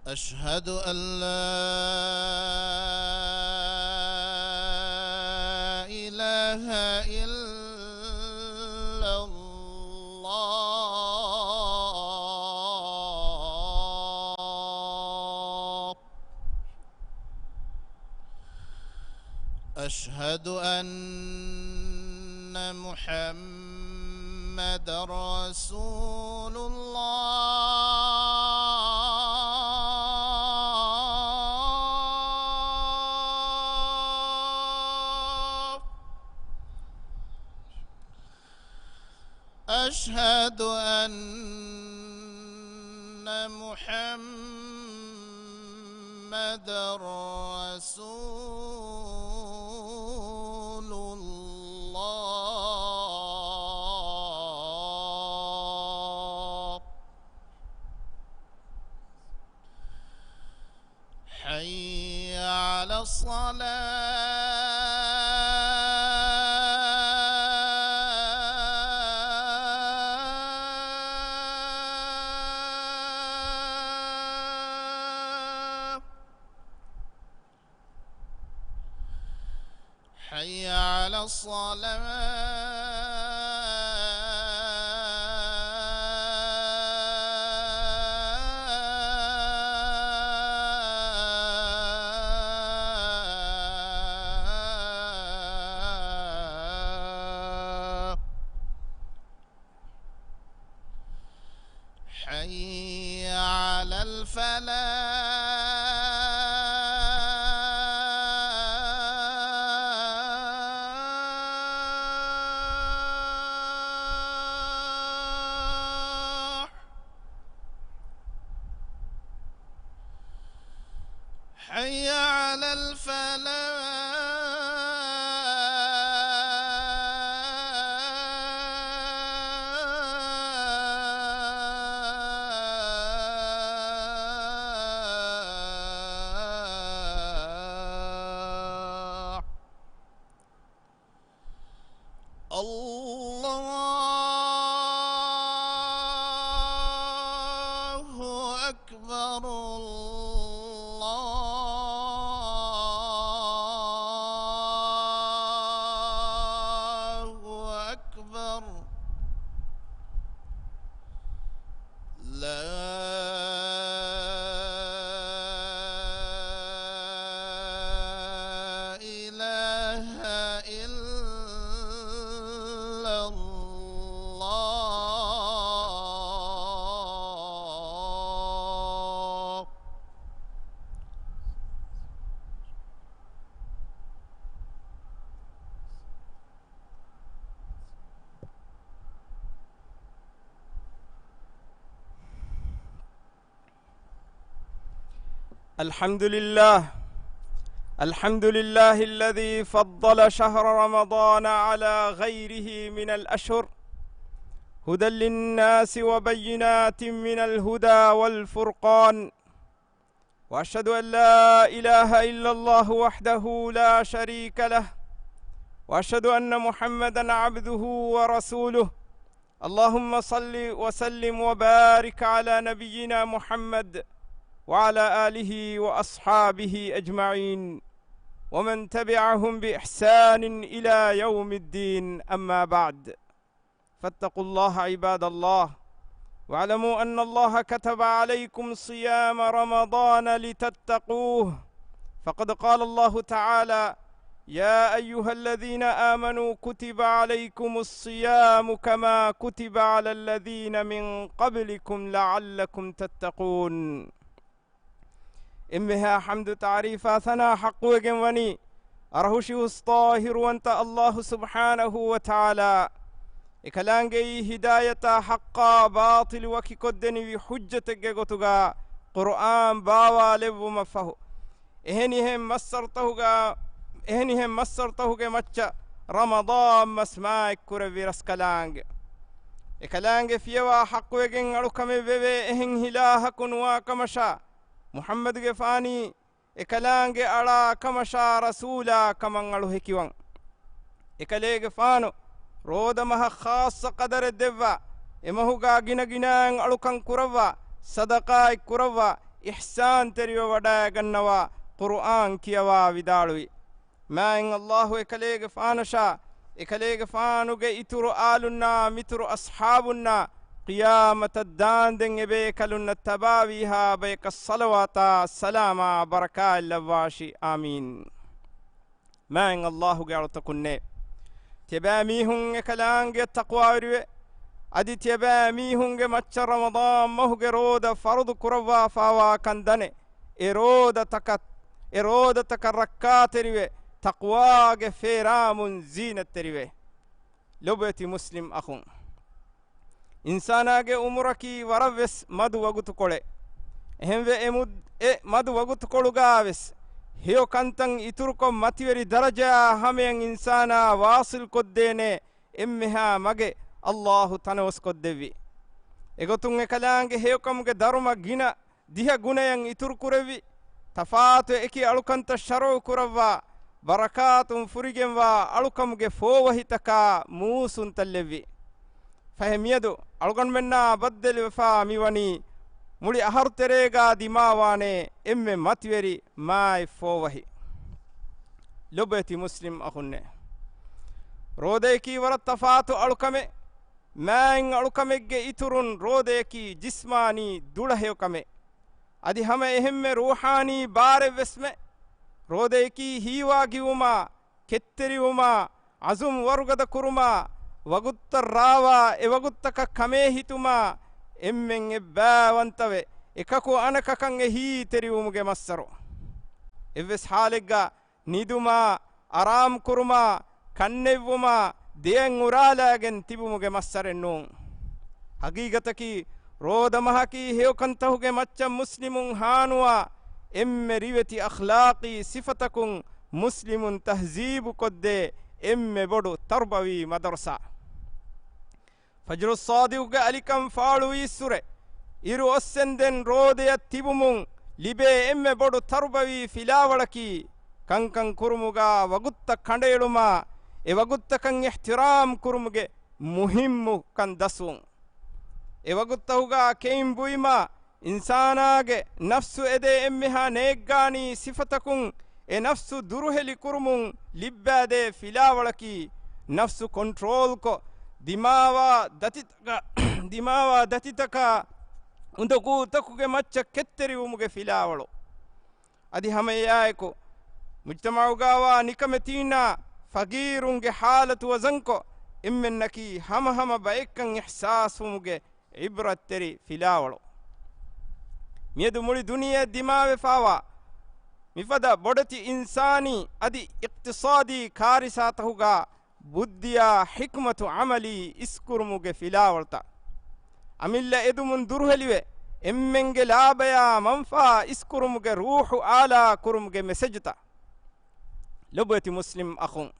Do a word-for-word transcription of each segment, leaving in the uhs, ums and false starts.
أشهد أن لا إله إلا الله. أشهد أن محمدا رسول الله. أشهد أن محمدا رسول الله. حي على الصلاة. حي على الصلاة. حي على الفلاح. حي على الفلاح. الله أكبر، الله أكبر. لا إله إلا الله. الحمد لله. الحمد لله الذي فضل شهر رمضان على غيره من الأشهر هدى للناس وبينات من الهدى والفرقان. وأشهد أن لا إله إلا الله وحده لا شريك له، وأشهد أن محمدا عبده ورسوله. اللهم صل وسلم وبارك على نبينا محمد وعلى آله وأصحابه أجمعين، ومن تبعهم بإحسان إلى يوم الدين، أما بعد. فاتقوا الله عباد الله، واعلموا أن الله كتب عليكم صيام رمضان لتتقوه، فقد قال الله تعالى: يا أيها الذين آمنوا كتب عليكم الصيام كما كتب على الذين من قبلكم لعلكم تتقون. އެންމެހާ ޙަމްދު ތަޢުރީފާ ސަނާ ޙައްޤުވެގެން ވަނީ އަރަހުށި ހުސް ޠާހިރުވަންތަ ﷲ ސުބްޙާނަހޫ ވަތަޢާލާ އެކަލާނގެއީ ހިދާޔަތާ ޙައްޤާ ބާޠިލު ވަކިކޮށްދެނިވި ޙުއްޖަތެއްގެ ގޮތުގަ ޤުރުއާން ބާވާލެއްވުމަށްފަހު، އެހެނިހެން މައްސަރުތަހުގަ، އެހެނިހެން މައްސަރުތަހުގެ މައްޗަށް ރަމަޟާން މަސް މާތްކުރެއްވި ރަސްކަލާނގެ، އެކަލާނގެ ފިޔަވާ ޙައްޤުވެގެން އަޅުކަމެއް ވެވޭ އެހެން އިލާހަކު ނުވާ ކަމަށާ، މުޙައްމަދުގެފާނީ އެކަލާނގެ އަޅާ ކަމަށާ ރަސޫލާ ކަމަށް އަޅު ހެކިވަން. އެކަލޭގެފާނު ރޯދަމަހަށް ޚާއްޞަ ޤަދަރެއް ދެއްވާ، އެމަހުގާ ގިނަގިނައިން އަޅުކަން ކުރައްވާ، ޞަދަޤާތް ކުރައްވާ، އިޙްސާންތެރިވެ ވަޑައިގަންނަވާ ޤުރުއާން ކިޔަވާ ވިދާޅުވި. މާތް ﷲ އެކަލޭގެފާނަށާ، އެކަލޭގެފާނުގެ އިތުރު އާލުންނާ މިތުރު އަޞްޙާބުންނާ ޤިޔާމަތަށް ދާންދެން އެބޭކަލުންނަށް ތަބާވީހާ ބަޔަކަށް ޞަލަވާތާ ސަލާމާ ބަރަކާތް ލައްވާށި. އާމީން. މާތް ﷲ ގެ އަޅުތަކުންނޭ! ތިޔަބައިމީހުން އެކަލާނގެ ތަޤްވާވެރިވެ، އަދި ތިޔަބައިމީހުންގެ މައްޗަށް ރަމަޟާން މަހުގެ ރޯދަ ފަރުޟު ކުރައްވާފާވާ ކަން ދަނެ، އެ ރޯދަތަކަށް، އެ ރޯދަތަކަށް ރައްކާތެރިވެ، ތަޤްވާގެ ފޭރާމުން ޒީނަތްތެރިވެ. ލޮބުވެތި މުސްލިމް އަޚުން! އިންސާނާގެ އުމުރަކީ ވަރަށްވެސް މަދު ވަގުތުކޮޅެއް. އެހެންވެ، އެ މުދް-، އެ މަދު ވަގުތުކޮޅުގާވެސް ހެޔޮ ކަންތައް އިތުރުކޮށް މަތިވެރި ދަރަޖަޔާ ހަމަޔަށް އިންސާނާ ވާޞިލްކޮށްދޭނެ އެންމެހާ މަގެއް ﷲ ތަނަވަސްކޮށްދެއްވި. އެގޮތުން އެކަލާނގެ ހެޔޮކަމުގެ ދަރުމަ ގިނަ ދިހަ ގުނަޔަށް އިތުރުކުރެއްވި، ތަފާތު އެކި އަޅުކަންތައް ޝަރުޢު ކުރައްވާ، ބަރަކާތުން ފުރިގެންވާ އަޅުކަމުގެ ފޯވަހިތަކާ މޫސުންތައް ލެއްވި. ފަހެ މިއަދު އަޅުގަނޑުމެންނާ ބައްދަލުވެފާ މިވަނީ މުޅި އަހަރުތެރޭގާ ދިމާވާނޭ އެންމެ މަތިވެރި މާތް ފޯވަހި. ލޮބުވެތި މުސްލިމް އަޚުންނޭ! ރޯދަޔަކީ ވަރަށް ތަފާތު އަޅުކަމެއް. މާތް އަޅުކަމެއްގެ އިތުރުން ރޯދަޔަކީ ޖިސްމާނީ ދުޅަހެޔޮކަމެއް. އަދި ހަމަ އެހެންމެ ރޫޙާނީ ބާރެއްވެސްމެ. ރޯދަޔަކީ ހީވާގިވުމާ، ކެތްތެރިވުމާ، އަޒުމް ވަރުގަދަ ކުރުމާ، ވަގުތަށް ރާވާ، އެ ވަގުތަކަށް ކަމޭހިތުމާ، އެންމެން އެއްބައިވަންތަވެ، އެކަކު އަނެކަކަށް އެހީތެރިވުމުގެ މައްސަރު. އެއްވެސް ޙާލެއްގަ ނިދުމާ، އަރާމް ކުރުމާ، ކަންނެތްވުމާ، ދެއަތް އުރާލައިގެން ތިބުމުގެ މައްސަރެއް ނޫން. ޙަޤީޤަތަކީ، ރޯދަ މަހަކީ ހެޔޮކަންތަހުގެ މައްޗަށް މުސްލިމުން ހާނުވާ އެންމެ ރިވެތި އަޚްލާޤީ ސިފަތަކުން މުސްލިމުން ތަހްޒީބު ކޮށްދޭ އެންމެ ބޮޑު ތަރުބަވީ މަދަރުސާ. ފަޖްރުއްޞާދިޤުގެ އަލިކަން ފާޅުވީއްސުރެ، އިރު އޮއްސެންދެން ރޯދަޔަށް ތިބުމުން ލިބޭ އެންމެ ބޮޑު ތަރުބަވީ ފިލާވަޅަކީ، ކަންކަން ކުރުމުގާ ވަގުތުތައް ކަނޑައެޅުމާ، އެ ވަގުތުތަކަށް އިޙްތިރާމް ކުރުމުގެ މުހިއްމުކަން ދަސްވުން. އެ ވަގުތުތަކުގާ ކެއިން ބުއިމާ، އިންސާނާގެ ނަފްސު އެދޭ އެންމެހާ ނޭއްގާނީ ސިފަތަކުން އެ ނަފްސު ދުރުހެލި ކުރުމުން ލިއްބައިދޭ ފިލާވަޅަކީ، ނަފްސު ކޮންޓްރޯލްކޮށް، ދިމާވާ ދަތިތަކާ، ދިމާވާ ދަތިތަކާ އުނދަގޫތަކުގެ މައްޗަށް ކެތްތެރިވުމުގެ ފިލާވަޅު. އަދި ހަމަ އެއާއެކު، މުޖްތަމަޢުގާވާ ނިކަމެތީންނާ ފަގީރުންގެ ޙާލަތު ވަޒަންކޮށް، އެންމެންނަކީ ހަމަހަމަ ބައެއްކަން އިޙްސާސްވުމުގެ ޢިބްރަތްތެރި ފިލާވަޅު. މިއަދު މުޅި ދުނިޔެއަށް ދިމާވެފާވާ މިފަދަ ބޮޑެތި އިންސާނީ އަދި އިޤްތިޞާދީ ކާރިސާތަކުގާ ބުއްދިއާ ޙިކްމަތު ޢަމަލީ އިސްކުރުމުގެ ފިލާވަޅުތައް. އަމިއްލަ އެދުމުން ދުރުހެލިވެ، އެންމެންގެ ލާބަޔާ މަންފާ އިސްކުރުމުގެ ރޫޙު އާލާ ކުރުމުގެ މެސެޖުތައް. ލޮބުވެތި މުސްލިމް އަޚުން!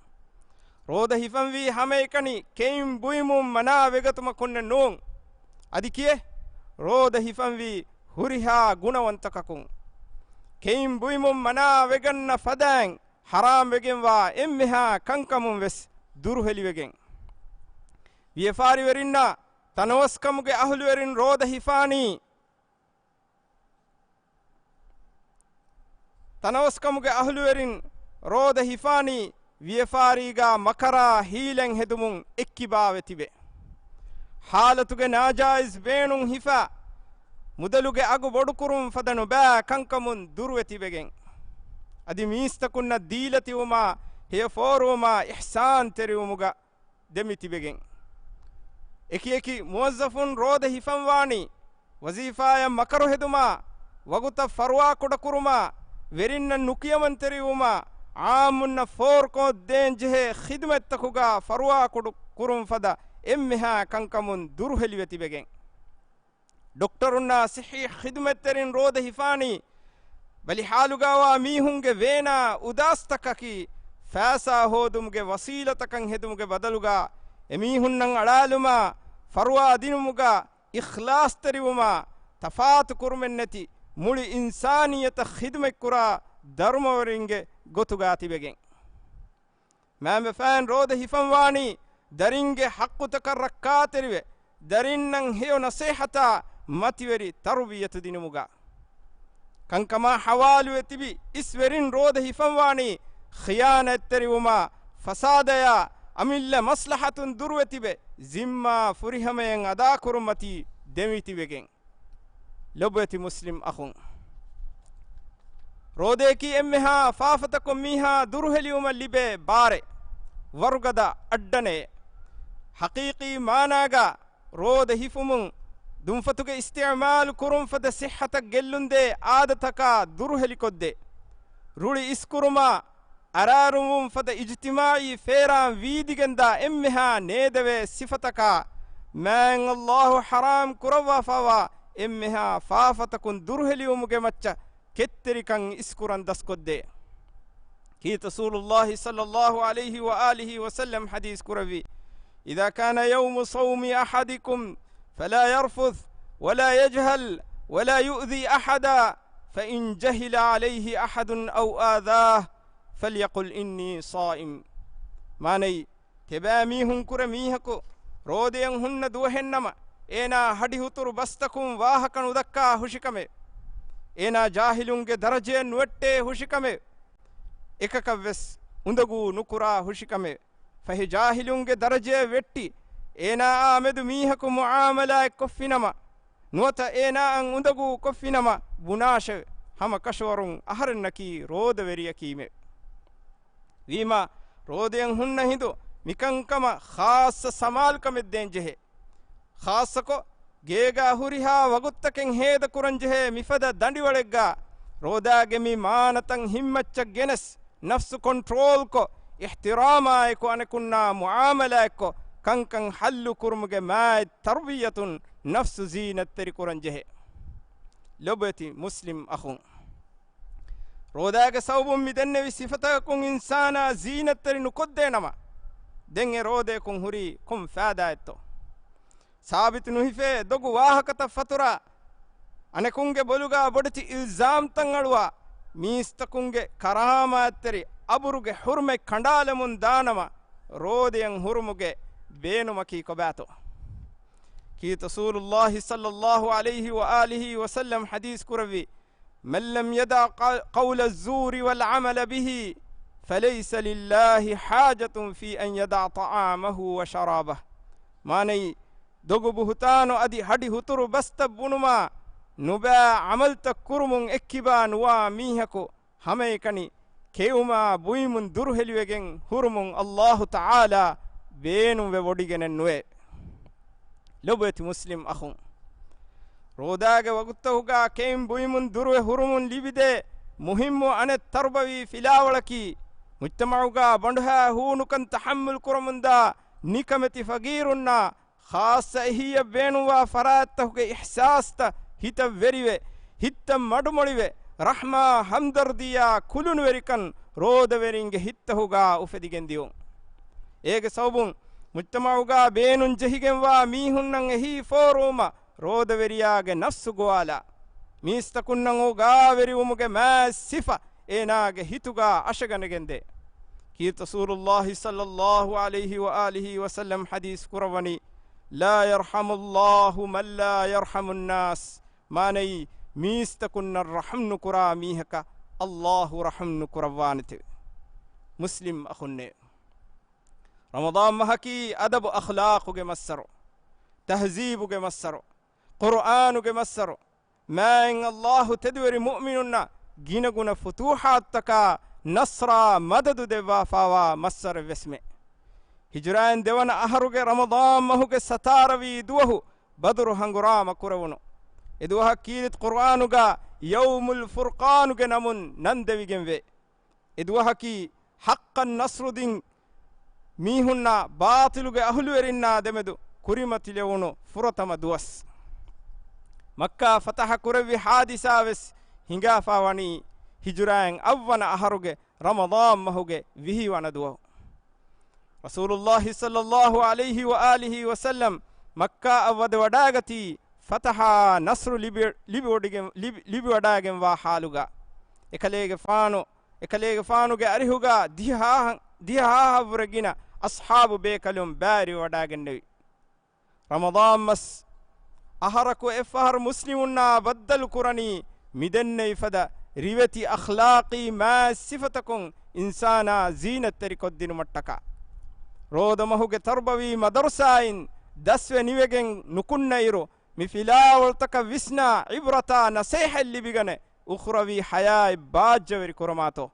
ރޯދަ ހިފަންވީ ހަމައެކަނި ކެއިން ބުއިމުން މަނާ ވެގަތުމަކުންނެއް ނޫން. އަދި ކިއެއް؟ ރޯދަ ހިފަންވީ ހުރިހާ ގުނަވަންތަކަކުން. ކެއިން ބުއިމުން މަނާ ވެގަންނަ ފަދައިން ޙަރާމް ވެގެންވާ އެންމެހާ ކަންކަމުން ވެސް ދުރުހެލިވެގެން. ވިޔަފާރިވެރިންނާ ތަނަވަސްކަމުގެ އަހުލުވެރިން ރޯދަ ހިފާނީ، ތަނަވަސްކަމުގެ އަހުލުވެރިން ރޯދަ ހިފާނީ، ވިޔަފާރީގާ މަކަރާ ހީލަތް ހެދުމުން އެއްކިބާވެ ތިބެ. ޙާލަތުގެ ނާޖާއިޒް ބޭނުން ހިފާ، މުދަލުގެ އަގު ބޮޑުކުރުން ފަދަ ނުބައި ކަންކަމުން ދުރުވެ ތިބެގެން. އަދި މީސްތަކުންނަށް ދީލަތިވުމާ، ހެޔޮ ފޯރުވުމާ، އިޙްސާންތެރިވުމުގަ ދެމިތިބެގެން. އެކިއެކި މުވައްޒަފުން ރޯދަ ހިފަންވާނީ، ވަޒީފާއަށް މަކަރު ހެދުމާ، ވަގުތަށް ފަރުވާކުޑަކުރުމާ، ވެރިންނަށް ނުކިޔަމަންތެރިވުމާ، އާއްމުންނަށް ފޯރުކޮށްދޭންޖެހޭ ޚިދުމަތްތަކުގާ ފަރުވާކުޑަ ކުރުން ފަދަ އެންމެހާ ކަންކަމުން ދުރުހެލިވެ ތިބެގެން. ޑޮކްޓަރުންނާ ޞިއްޙީ ޚިދުމަތްތެރިން ރޯދަ ހިފާނީ، ބަލި ޙާލުގާވާ މީހުންގެ ވޭނާ އުދާސްތަކަކީ، ފައިސާ ހޯދުމުގެ ވަސީލަތަކަށް ހެދުމުގެ ބަދަލުގާ، އެމީހުންނަށް އަޅާލުމާ، ފަރުވާ ދިނުމުގާ، އިޚްލާޞްތެރިވުމާ، ތަފާތު ކުރުމެއްނެތި މުޅި އިންސާނިއްޔަތަށް ޚިދުމަތްކުރާ ދަރުމަވެރިންގެ ގޮތުގާ ތިބެގެން. މައިންބަފައިން ރޯދަ ހިފަންވާނީ ދަރިންގެ ޙައްޤުތަކަށް ރައްކާތެރިވެ، ދަރިންނަށް ހެޔޮ ނަޞޭޙަތާ މަތިވެރި ތަރުބިޔަތު ދިނުމުގަ. ކަންކަމާ ހަވާލުވެ ތިބި އިސްވެރިން ރޯދަ ހިފަންވާނީ ޚިޔާނަތްތެރިވުމާ، ފަސާދަޔާ، އަމިއްލަ މަސްލަހަތުން ދުރުވެ ތިބެ، ޒިންމާ ފުރިހަމަޔަށް އަދާކުރުމަތީ ދެމިތިބެގެން. ލޮބުވެތި މުސްލިމް އަޚުން، ރޯދަޔަކީ އެންމެހާ ފާފަތަކުން މީހާ ދުރުހެލިވުމަށް ލިބޭ ބާރެއް، ވަރުގަދަ އައްޑަނެއް. ޙަޤީޤީ މާނާގަ ރޯދަ ހިފުމުން ދުންފަތުގެ އިސްތިޢުމާލު ކުރުން ފަދަ ޞިއްޙަތަށް ގެއްލުންދޭ އާދަތަކާ ދުރުހެލިކޮށްދޭ. ރުޅި އިސްކުރުމާ، އަރާރުންވުން ފަދަ އިޖްތިމާޢީ ފޭރާން ވީދިގެންދާ އެންމެހާ ނޭދެވޭ ސިފަތަކާ، މާތް ﷲ ޙަރާމް ކުރައްވާފައިވާ އެންމެހާ ފާފަތަކުން ދުރުހެލިވުމުގެ މައްޗަށް ކެތްތެރިކަން އިސްކުރަން ދަސްކޮށްދޭ. ކީރިތި ރަސޫލުﷲ ޞައްލަﷲ ޢަލައިހި ވައާލިހި ވަސައްލަމް ޙަދީޘް ކުރެއްވި، إذا كان يوم صوم أحدكم فلا يرفث ولا يجهل ولا يؤذ أحدا فإن جهل عليه أحد أو آذاه فليقل إني صائم. މާނައީ، ތިބާ މީހުން ކުރެ މީހަކު ރޯދަޔަށް ހުންނަ ދުވަހެއްނަމަ، އޭނާ ހަޑިހުތުރު ބަސްތަކުން ވާހަކަ ނުދައްކާ ހުށިކަމެއް، އޭނާ ޖާހިލުންގެ ދަރަޖަޔަށް ނުވެއްޓޭ ހުށިކަމެއް، އެކަކަށްވެސް އުނދަގޫ ނުކުރާ ހުށިކަމެއް، ފަހެ ޖާހިލުންގެ ދަރަޖަޔަށް ވެއްޓި، އޭނާއާ މެދު މީހަކު މުޢާމަލާތް ކޮށްފިނަމަ، ނުވަތަ އޭނާއަށް އުނދަގޫ ކޮށްފިނަމަ ބުނާށެވެ. ހަމަ ކަށަވަރުން އަހަރެންނަކީ ރޯދަވެރިޔަކީމެވެ. ވީމާ، ރޯދަޔަށް ހުންނަ ހިނދު މިކަންކަމަށް ޚާއްޞަ ސަމާލުކަމެއް ދޭން ޖެހޭ. ޚާއްޞަކޮށް، ގޭގާ ހުރިހާ ވަގުތުތަކެއް ހޭދަކުރަން ޖެހޭ މިފަދަ ދަނޑިވަޅެއްގާ، ރޯދާގެ މި މާނަތައް ހިތްމައްޗަށް ގެނެސް، ނަފްސު ކޮންޓްރޯލްކޮށް، އިޙްތިރާމާއެކު އަނެކުންނާ މުޢާމަލާތްކޮށް، ކަންކަން ޙައްލު ކުރުމުގެ މާތް ތަރުބިއްޔަތުން ނަފްސު ޒީނަތްތެރި ކުރަން ޖެހޭ. ލޮބުވެތި މުސްލިމް އަޚުން، ރޯދާގެ ސަބަބުން މި ދެންނެވި ސިފަތަކަކުން އިންސާނާ ޒީނަތްތެރި ނުކޮށްދޭނަމަ، ދެން އެ ރޯދަޔަކުން ހުރީ ކޮން ފައިދާއެއްތޯ؟ ސާބިތު ނުހިފޭ ދޮގު ވާހަކަތައް ފަތުރާ، އަނެކުންގެ ބޮލުގާ ބޮޑެތި އިލްޒާމްތައް އަޅުވާ، މީސްތަކުންގެ ކަރާމާތްތެރި އަބުރުގެ ހުރުމަތް ކަނޑާލަމުން ދާނަމަ، ރޯދަޔަށް ހުރުމުގެ ބޭނުމަކީ ކޮބާތޯ؟ ކީރިތި ރަސޫލުﷲ ޞައްލަﷲ ޢަލައިހި ވައާލިހި ވަސައްލަމް ޙަދީޘް ކުރެއްވި، من لم يدع ق-، قول الزور والعمل به فليس لله حاجة في أن يدع طعامه وشرابه. މާނައީ، ދޮގު ބުހުތާނު އަދި ހަޑި ހުތުރު ބަސްތައް ބުނުމާ ނުބައި ޢަމަލުތައް ކުރުމުން އެއްކިބާ ނުވާ މީހަކު، ހަމައެކަނި ކެއުމާ ބުއިމުން ދުރުހެލިވެގެން ހުރުމުން ﷲ ތަޢާލާ ބޭނުންވެވޮޑިގެނެއް ނުވޭ. ލޮބުވެތި މުސްލިމް އަޚުން، ރޯދާގެ ވަގުތުތަކުގާ ކެއިން ބުއިމުން ދުރުވެ ހުރުމުން ލިބިދޭ މުހިއްމު އަނެއް ތަރުބަވީ ފިލާވަޅަކީ، މުޖްތަމަޢުގާ ބަނޑުހާ ހޫނުކަން ތަޙައްމަލް ކުރަމުންދާ ނިކަމެތި ފަގީރުންނާ، ޚާއްޞަ އެހީއަށް ބޭނުންވާ ފަރާތްތަކުގެ އިޙްސާސްތައް ހިތަށް ވެރިވެ، ހިތްތައް މަޑުމޮޅިވެ، ރަޙްމާ ހަމްދަރްދީއާ ކުލުނުވެރިކަން ރޯދަވެރިންގެ ހިތްތަކުގާ އުފެދިގެން ދިޔުން. އޭގެ ސަބަބުން މުޖްތަމަޢުގާ ބޭނުން ޖެހިގެންވާ މީހުންނަށް އެހީ ފޯރުވުމަށް ރޯދަވެރިޔާގެ ނަފްސު ގޮވާލާ، މީސްތަކުންނަށް އޯގާވެރިވުމުގެ މާތް ސިފަ އޭނާގެ ހިތުގާ އަށަގަނެގެންދޭ. ކީރިތި ރަސޫލުﷲ ޞައްލަﷲ ޢަލައިހި ވައާލިހި ވަސައްލަމް ޙަދީޘް ކުރައްވަނީ، لا يرحم الله من لا يرحم الناس. މާނައީ، މީސްތަކުންނަށް ރަޙުމް ނުކުރާ މީހަކަށް ﷲ ރަޙުމް ނުކުރައްވާނެތެވެ. މުސްލިމް އަޚުންނޭ، ރަމަޟާން މަހަކީ އަދަބު އަޚްލާޤުގެ މައްސަރު، ތަހްޒީބުގެ މައްސަރު، ޤުރުއާނުގެ މައްސަރު، މާތް ﷲ ތެދުވެރި މުއުމިނުންނަށް ގިނަގުނަ ފުތޫޙާތުތަކާ ނަޞްރާ މަދަދު ދެއްވާފާވާ މައްސަރެއްވެސްމެ. ހިޖުރާއިން ދެވަނަ އަހަރުގެ ރަމަޟާން މަހުގެ ސަތާރަވީ ދުވަހު ބަދުރު ހަނގުރާމަ ކުރެވުނު. އެ ދުވަހަށް ކީރިތި ޤުރުއާނުގާ ޔައުމުލް ފުރްޤާނުގެ ނަމުން ނަން ދެވިގެންވޭ. އެ ދުވަހަކީ ޙައްޤަށް ނަޞްރު ދިން މީހުންނާ ބާޠިލުގެ އަހުލުވެރިންނާ ދެމެދު ކުރިމަތިލެވުނު ފުރަތަމަ ދުވަސް. މައްކާ ފަތަޙަ ކުރެއްވި ޙާދިސާވެސް ހިނގާފާވަނީ ހިޖުރާއިން އަށްވަނަ އަހަރުގެ ރަމަޟާން މަހުގެ ވިހިވަނަ ދުވަހު. ރަސޫލުﷲ ޞައްލަﷲ ޢަލައިހި ވައާލިހި ވަސައްލަމް މައްކާއަށް ވަދެވަޑާގަތީ ފަތަޙާ ނަޞްރު ލިބި، ލިބިވޮޑިގެން، ލިބި، ލިބިވަޑާގެންވާ ޙާލުގާ. އެކަލޭގެފާނު، އެކަލޭގެފާނުގެ އަރިހުގާ ދިހަ ހާހަ، ދިހަ ހާހަށްވުރެ ގިނަ އަޞްޙާބު ބޭކަލުން ބައިވެރިވެވަޑާގެންނެވި. ރަމަޟާން މަސް އަހަރަކު އެއްފަހަރު މުސްލިމުންނާ ބައްދަލު ކުރަނީ މިދެންނެވި ފަދަ ރިވެތި އަޚްލާޤީ މާތް ސިފަތަކުން އިންސާނާ ޒީނަތްތެރިކޮށްދިނުމަށްޓަކާ. ރޯދަމަހުގެ ތަރުބަވީ މަދަރުސާއިން ދަސްވެ ނިވެގެން ނުކުންނައިރު، މި ފިލާވަޅުތަކަށް ވިސްނާ ޢިބްރަތާ ނަސޭހަތް ލިބިގަނެ، އުޚްރަވީ ޙަޔާތް ބާއްޖަވެރި ކުރަމާތޯ.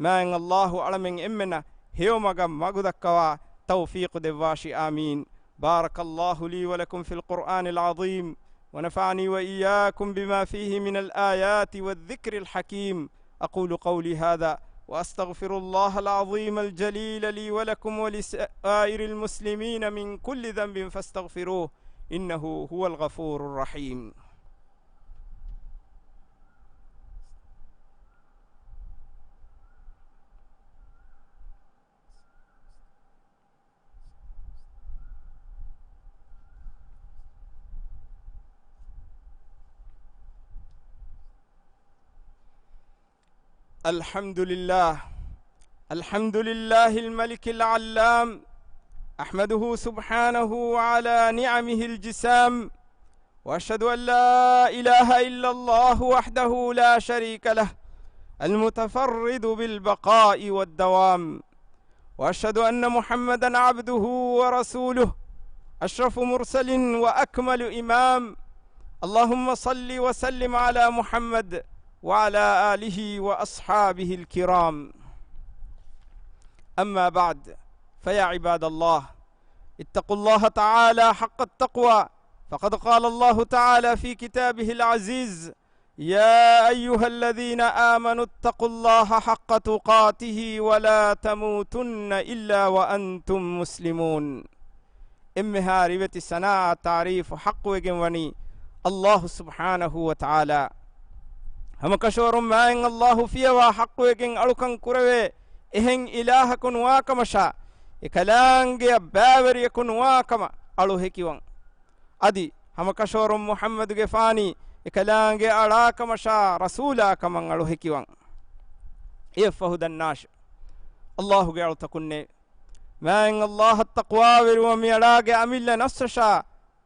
މާތް ﷲ އަޅަމެން އެންމެނަށް ހެޔޮމަގަށް މަގުދައްކަވާ ތައުފީޤު ދެއްވާށި. آمين. بارك الله لي ولكم في القرآن العظيم، ونفعني وإياكم بما فيه من الآيات والذكر الحكيم. أقول قولي هذا وأستغفر الله العظيم الجليل لي ولكم ولسائر المسلمين من كل ذنب فاستغفروه إنه هو الغفور الرحيم. الحمد لله. الحمد لله الملك العلام. أحمده سبحانه على نعمه الجسام. وأشهد أن لا إله إلا الله وحده لا شريك له، المتفرد بالبقاء والدوام. وأشهد أن محمدا عبده ورسوله، أشرف مرسل وأكمل إمام. اللهم صل وسلم على محمد وعلى آله وأصحابه الكرام. أما بعد، فيا عباد الله، اتقوا الله تعالى حق التقوى، فقد قال الله تعالى في كتابه العزيز: يا أيها الذين آمنوا اتقوا الله حق تقاته ولا تموتن إلا وأنتم مسلمون. އެންމެހާ ރިވެތި ސަނާއަށް ތާރީފު ޙައްޤުވެގެން ވަނީ ﷲ ސުބްޙާނަހޫ ވަތަޢާލާ. ހަމަކަށަވަރުން މާތް ﷲ ފިޔަވާ ޙައްޤުވެގެން އަޅުކަން ކުރެވޭ އެހެން އިލާހަކު ނުވާކަމަށާ، އެކަލާނގެއަށް ބައިވެރިޔަކު ނުވާކަމަށް އަޅު ހެކިވަން. އަދި ހަމަކަށަވަރުން މުޙައްމަދުގެފާނީ އެކަލާނގެ އަޅާކަމަށާ ރަސޫލާކަމަށް އަޅު ހެކިވަން. އެއަށްފަހު ދަންނާށެވެ. ﷲގެ އަޅުތަކުންނޭ، މާތް ﷲއަށް ތަޤްވާވެރިވުމަށް މިއަޅާގެ އަމިއްލަ ނަފްސަށާ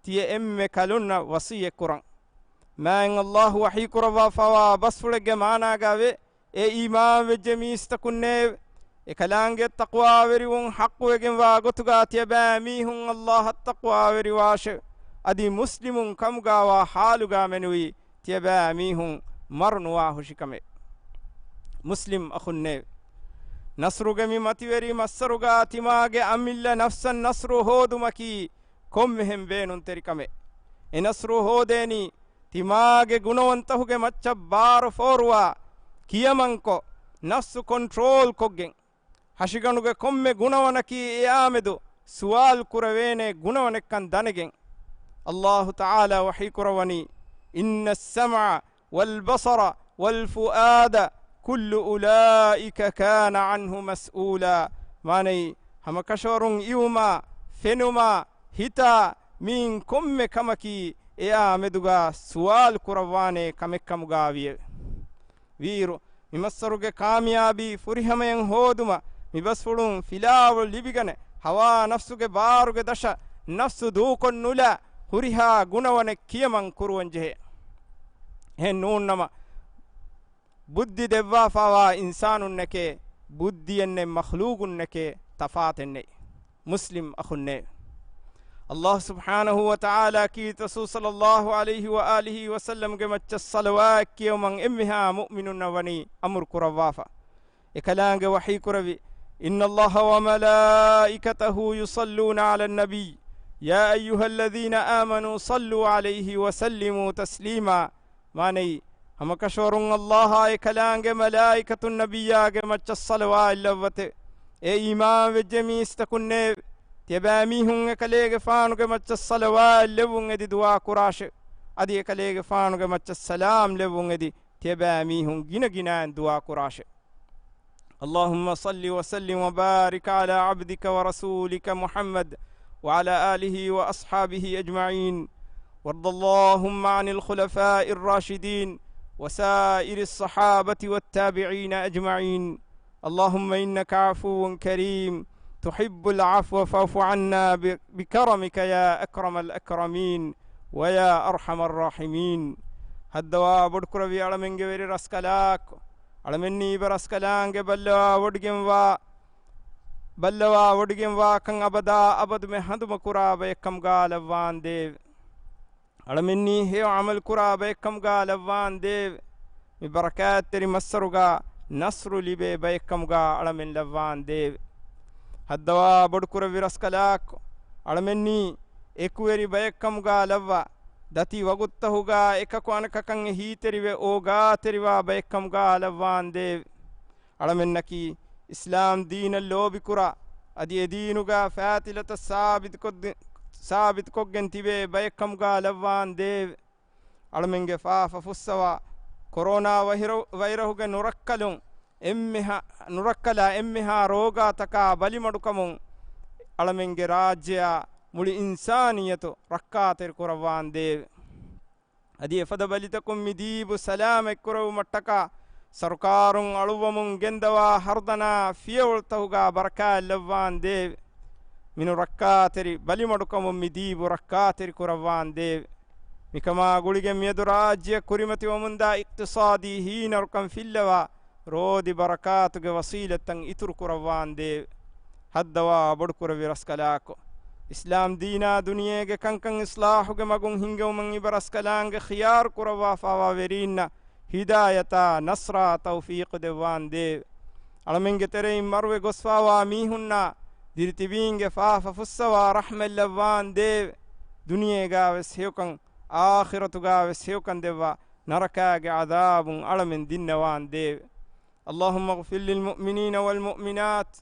ތިޔަ އެންމެ ކަލުންނަށް ވަޞިއްޔަތްކުރަން. މާތް ﷲ ވަޙީކުރައްވާފައިވާ ބަސްފުޅެއްގެ މާނާގައިވޭ، އޭ އީމާންވެއްޖެ މީސްތަކުންނޭވެ! އެކަލާނގެއަށް ތަޤްވާވެރިވުން ޙައްޤުވެގެންވާ ގޮތުގާ ތިޔަބައިމީހުން ﷲއަށް ތަޤްވާވެރިވާށެވެ! އަދި މުސްލިމުން ކަމުގާވާ ޙާލުގާ މެނުވީ ތިޔަބައިމީހުން މަރު ނުވާހުށިކަމެވެ. މުސްލިމް އަޚުންނޭވެ! ނަޞްރުގެ މި މަތިވެރި މައްސަރުގާ ތިމާގެ އަމިއްލަ ނަފްސަށް ނަޞްރު ހޯދުމަކީ ކޮންމެހެން ބޭނުންތެރިކަމެއް. އެ ނަޞްރު ހޯދޭނީ ތިމާގެ ގުނަވަންތަހުގެ މައްޗަށް ބާރު ފޯރުވާ، ކިޔަމަންކޮށް، ނަފްސު ކޮންޓްރޯލް ކޮށްގެން، ހަށިގަނޑުގެ ކޮންމެ ގުނަވަނަކީ އެއާމެދު ސުވާލު ކުރެވޭނެ ގުނަވަނެއްކަން ދަނެގެން. ﷲ ތަޢާލާ ވަޙީކުރައްވަނީ، إن السمع والبصر والفؤاد كل أولئك كان عنه مسؤولا. މާނައީ، ހަމަކަށަވަރުން އިވުމާ، ފެނުމާ، ހިތާ، މިއިން ކޮންމެ ކަމަކީ އެއާ މެދުގާ ސުވާލު ކުރައްވާނޭ ކަމެއްކަމުގާވިއެވެ. ވީއިރު، މި މައްސަރުގެ ކާމިޔާބީ ފުރިހަމަޔަށް ހޯދުމަށް މި ބަސްފުޅުން ފިލާވަޅު ލިބިގަނެ، ހަވާ ނަފްސުގެ ބާރުގެ ދަށަށް ނަފްސު ދޫކޮށް ނުލާ، ހުރިހާ ގުނަވަނެއް ކިޔަމަން ކުރުވަން ޖެހޭ. އެހެން ނޫންނަމަ، ބުއްދި ދެއްވާފާވާ އިންސާނުންނެކޭ، ބުއްދިއެއްނެތް މަޚްލޫގުންނެކޭ، ތަފާތެއްނެތް. މުސްލިމް އަޚުންނޭ. ﷲ ސުބްޙާނަހޫ ވަތަޢާލާ ކީރިތި ރަސޫލު ޞައްލައްލާހު ޢަލައިހި ވައާލިހި ވަސައްލަމްގެ މައްޗަށް ޞަލަވާތް ކިޔެވުމަށް އެންމެހާ މުއުމިނުންނަށް ވަނީ އަމުރު ކުރައްވާފަ. އެކަލާނގެ ވަޙީ ކުރެއްވި، إن الله وملائكته يصلون على النبي يا أيها الذين آمنوا صلوا عليه وسلموا تسليما. މާނައީ، ހަމަކަށަވަރުން ﷲ އާ އެކަލާނގެ މަލާއިކަތުން ނަބިއްޔާގެ މައްޗަށް ޞަލަވާތް ލައްވަތެވެ. އޭ އީމާންވެއްޖެ މީސްތަކުންނޭވެ! ތިޔަބައިމީހުން އެކަލޭގެފާނުގެ މައްޗަށް ޞަލަވާތް ލެއްވުން އެދި ދުޢާ ކުރާށެވެ. އަދި އެކަލޭގެފާނުގެ މައްޗަށް ސަލާމް ލެއްވުން އެދި ތިޔަބައިމީހުން ގިނަގިނައިން ދުޢާ ކުރާށެވެ. اللهم صل وسلم وبارك على عبدك ورسولك محمد وعلى آله وأصحابه أجمعين. وارض اللهم عن الخلفاء الراشدين وسائر الصحابة والتابعين أجمعين. اللهم إنك عفو كريم تحب العفو فاعف عنا ب-، بكرمك يا أكرم الأكرمين ويا أرحم الراحمين. ހައްދަވާ ބޮޑުކުރެއްވި އަޅަމެންގެ ވެރި ރަސްކަލާކޮ، އަޅަމެންނީ އިބަ ރަސްކަލާނގެ ބައްލަވާ ވޮޑިގެންވާ، ބައްލަވާ ވޮޑިގެންވާކަން އަބަދާ އަބަދުމެ ހަނދުމަކުރާ ބަޔެއްކަމުގާ ލައްވާނދޭވެ. އަޅަމެންނީ ހެޔޮ ޢަމަލުކުރާ ބަޔެއްކަމުގާ ލައްވާނދޭވެ. މި ބަރަކާތްތެރި މައްސަރުގާ ނަޞްރު ލިބޭ ބަޔެއްކަމުގާ އަޅަމެން ލައްވާނދޭވެ. ހައްދަވާ ބޮޑުކުރެއްވި ރަސްކަލާކޮ، އަޅަމެންނީ އެކުވެރި ބަޔެއްކަމުގާ ލައްވާ، ދަތި ވަގުތުތަހުގާ އެކަކު އަނެކަކަށް އެހީތެރިވެ އޯގާތެރިވާ ބަޔެއްކަމުގާ ލައްވާނދޭވެ. އަޅަމެންނަކީ އިސްލާމް ދީނަށް ލޯބިކުރާ، އަދި އެދީނުގާ ފާތިލަތައް ސާބިތުކޮށްދެ-، ސާބިތުކޮށްގެން ތިބޭ ބަޔެއްކަމުގާ ލައްވާނދޭވެ. އަޅަމެންގެ ފާފަ ފުއްސަވާ، ކޮރޯނާ ވައިރަ-، ވައިރަހުގެ ނުރައްކަލުން އެންމެހާ، ނުރައްކަލާ އެންމެހާ ރޯގާތަކާ ބަލިމަޑުކަމުން އަޅަމެންގެ ރާއްޖެއާ މުޅި އިންސާނިއްޔަތު ރައްކާތެރި ކުރައްވާނދޭވެ. އަދި އެފަދަ ބަލިތަކުން މި ދީބު ސަލާމަތްކުރެވުމަށްޓަކާ، ސަރުކާރުން އަޅުއްވަމުން ގެންދަވާ ހަރުދަނާ ފިޔަވަޅުތަހުގާ ބަރަކާތް ލައްވާނދޭވެ. މި ނުރައްކާތެރި ބަލިމަޑުކަމުން މި ދީބު ރައްކާތެރި ކުރައްވާނދޭވެ. މިކަމާ ގުޅިގެން މިއަދު ރާއްޖެއަށް ކުރިމަތިވަމުންދާ އިޤްތިޞާދީ ހީނަރުކަން ފިއްލަވާ، ރޯދި ބަރަކާތުގެ ވަސީލަތްތައް އިތުރު ކުރައްވާނދޭވެ. ހައްދަވާ ބޮޑުކުރެއްވި ރަސްކަލާކޮ، އިސްލާމް ދީނާ ދުނިޔޭގެ ކަންކަން އިސްލާހުގެ މަގުން ހިންގެވުމަށް އިބަ ރަސްކަލާނގެ ޚިޔާރު ކުރައްވާފާވާ ވެރީންނަށް ހިދާޔަތާ ނަޞްރާ ތައުފީޤު ދެއްވާނދޭވެ. އަޅަމެންގެ ތެރެއިން މަރުވެ ގޮސްފާވާ މީހުންނާ ދިރިތިބީންގެ ފާފަ ފުއްސަވާ ރަޙްމަތް ލައްވާނދޭވެ. ދުނިޔޭގާވެސް ހެޔޮކަން، އާޚިރަތުގާވެސް ހެޔޮކަން ދެއްވާ، ނަރަކާގެ ޢަޛާބުން އަޅަމެން ދިންނަވާނދޭވެ. اللهم اغفر للمؤمنين والمؤمنات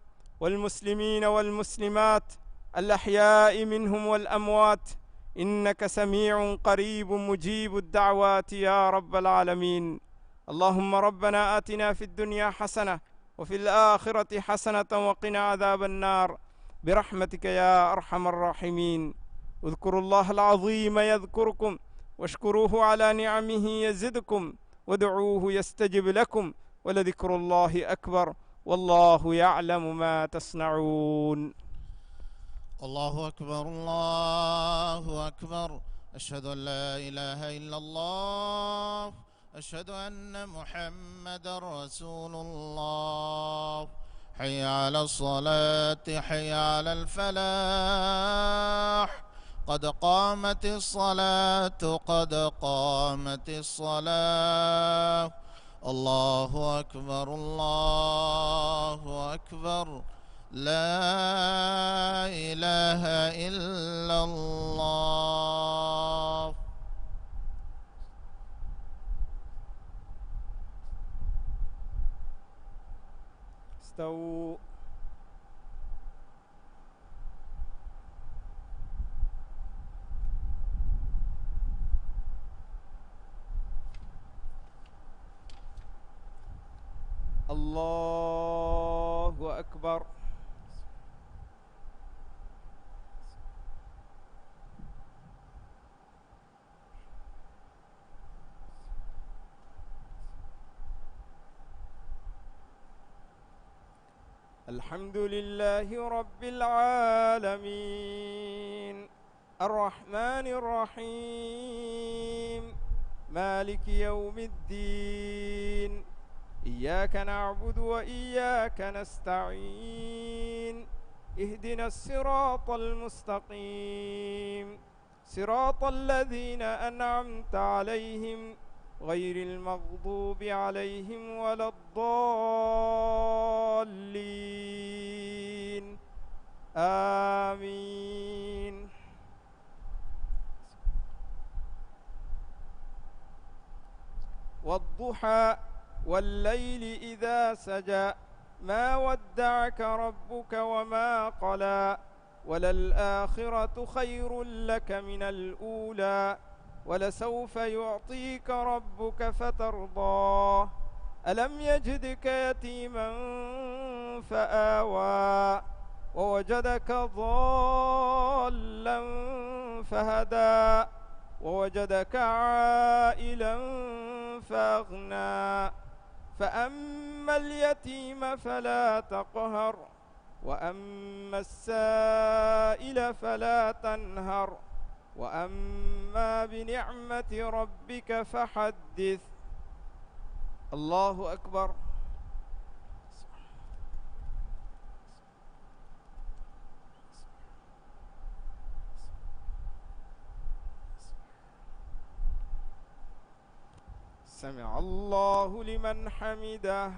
والمسلمين والمسلمات الأحياء منهم والأموات إنك سميع قريب مجيب الدعوات يا رب العالمين. اللهم ربنا آتنا في الدنيا حسنة وفي الآخرة حسنة وقنا عذاب النار برحمتك يا أرحم الراحمين. اذكروا الله العظيم يذكركم واشكروه على نعمه يزدكم وادعوه يستجب لكم ولذكر الله أكبر والله يعلم ما تصنعون. الله أكبر، الله أكبر. أشهد أن لا إله إلا الله. أشهد أن محمدا رسول الله. حي على الصلاة، حي على الفلاح. قد قامت الصلاة، قد قامت الصلاة. الله أكبر، الله أكبر. لا إله إلا الله. استووا. الله أكبر. الحمد لله رب العالمين. الرحمن الرحيم. مالك يوم الدين. إياك نعبد وإياك نستعين. اهدنا الصراط المستقيم. صراط الذين أنعمت عليهم غير المغضوب عليهم ولا الضالين. آمين. والضحى والليل إذا سجى. ما ودعك ربك وما قلى. وللآخرة خير لك من الأولى. ولسوف يعطيك ربك فترضى. ألم يجدك يتيما فآوى. ووجدك ضالا فهدى. ووجدك عائلا فأغنى. فأما اليتيم فلا تقهر. وأما السائل فلا تنهر. وأما بنعمة ربك فحدث. الله أكبر. سمع الله لمن حمده.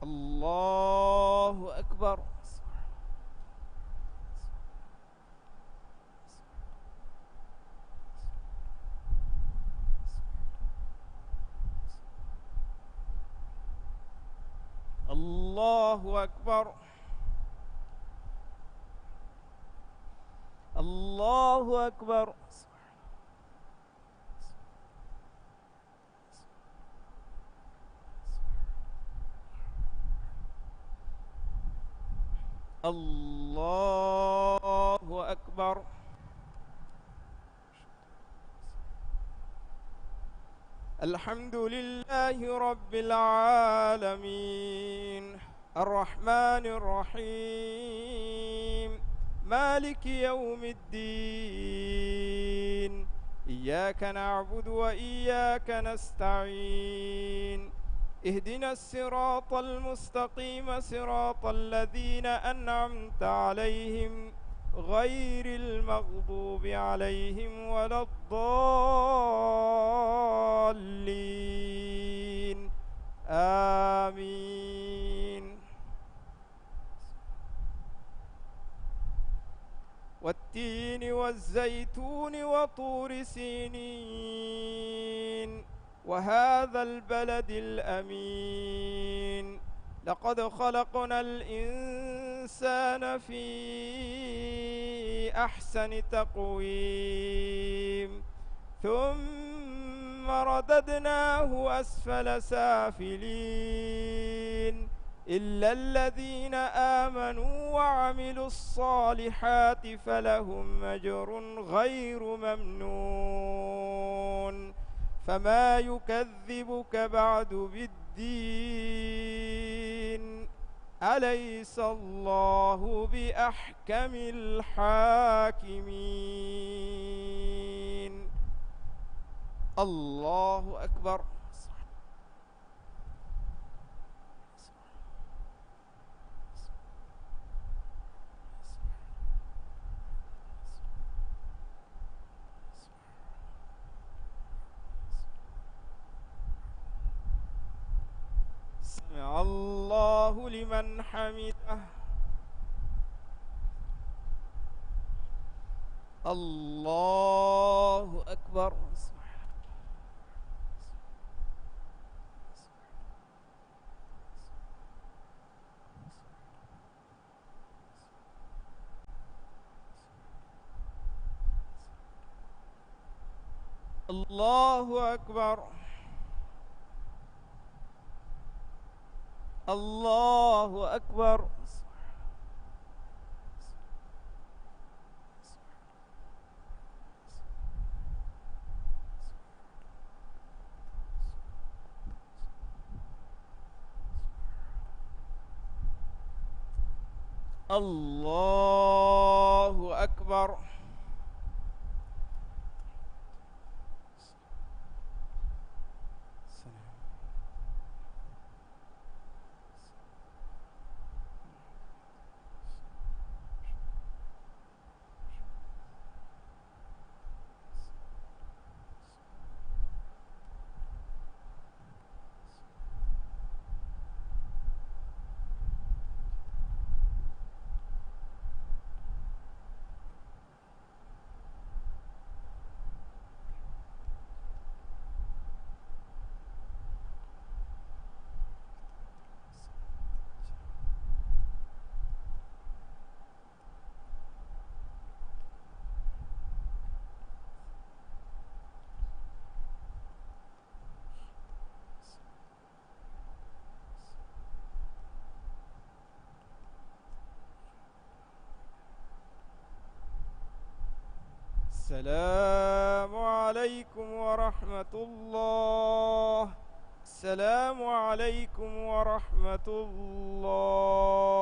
الله أكبر. الله أكبر. الله أكبر. الله أكبر. الحمد لله رب العالمين. الرحمن الرحيم. مالك يوم الدين. إياك نعبد وإياك نستعين. اهدنا الصراط المستقيم، صراط الذين أنعمت عليهم، غير المغضوب عليهم ولا الضالين. آمين. والتين والزيتون وطور سينين وهذا البلد الأمين. لقد خلقنا الإنسان في أحسن تقويم. ثم رددناه أسفل سافلين. إلا الذين آمنوا وعملوا الصالحات فلهم أجر غير ممنون. فما يكذبك بعد بالدين. أليس الله بأحكم الحاكمين. الله أكبر. سمع الله لمن حمده. الله أكبر. الله أكبر. الله أكبر. الله أكبر. السلام عليكم ورحمة الله. السلام عليكم ورحمة الله.